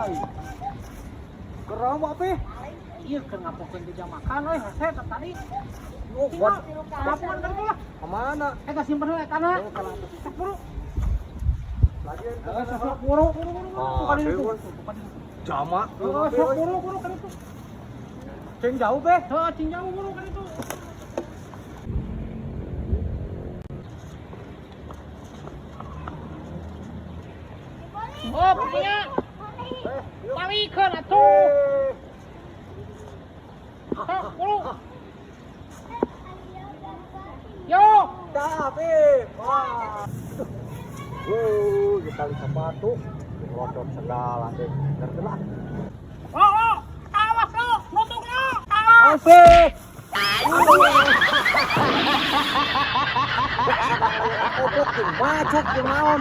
Ai. Gerah apa? Iya keur ngapokeun jejak makan euy hese teh tadi. Oh, buat Laporan kan lah. kemana? Eta simpen heula etana. Oh, kalau Sok buru. Lagi Heeh, sok buru buru buru. Ah, Ka ditu. deui. Ka ditu. Jamak. Heeh, sok buru buru ka ditu. Cing jauh be. Heeh, cing jauh buru ka ditu. Oh, punya. Balikeun atuh. Sok buru. Yo. Tapi, wah. Kita lihat sepatu, lodok segala deh. Ngerti lah. Oh, oh. Awas lo, nutuk lo. Awas. Asik. Bacok, bacok, naon.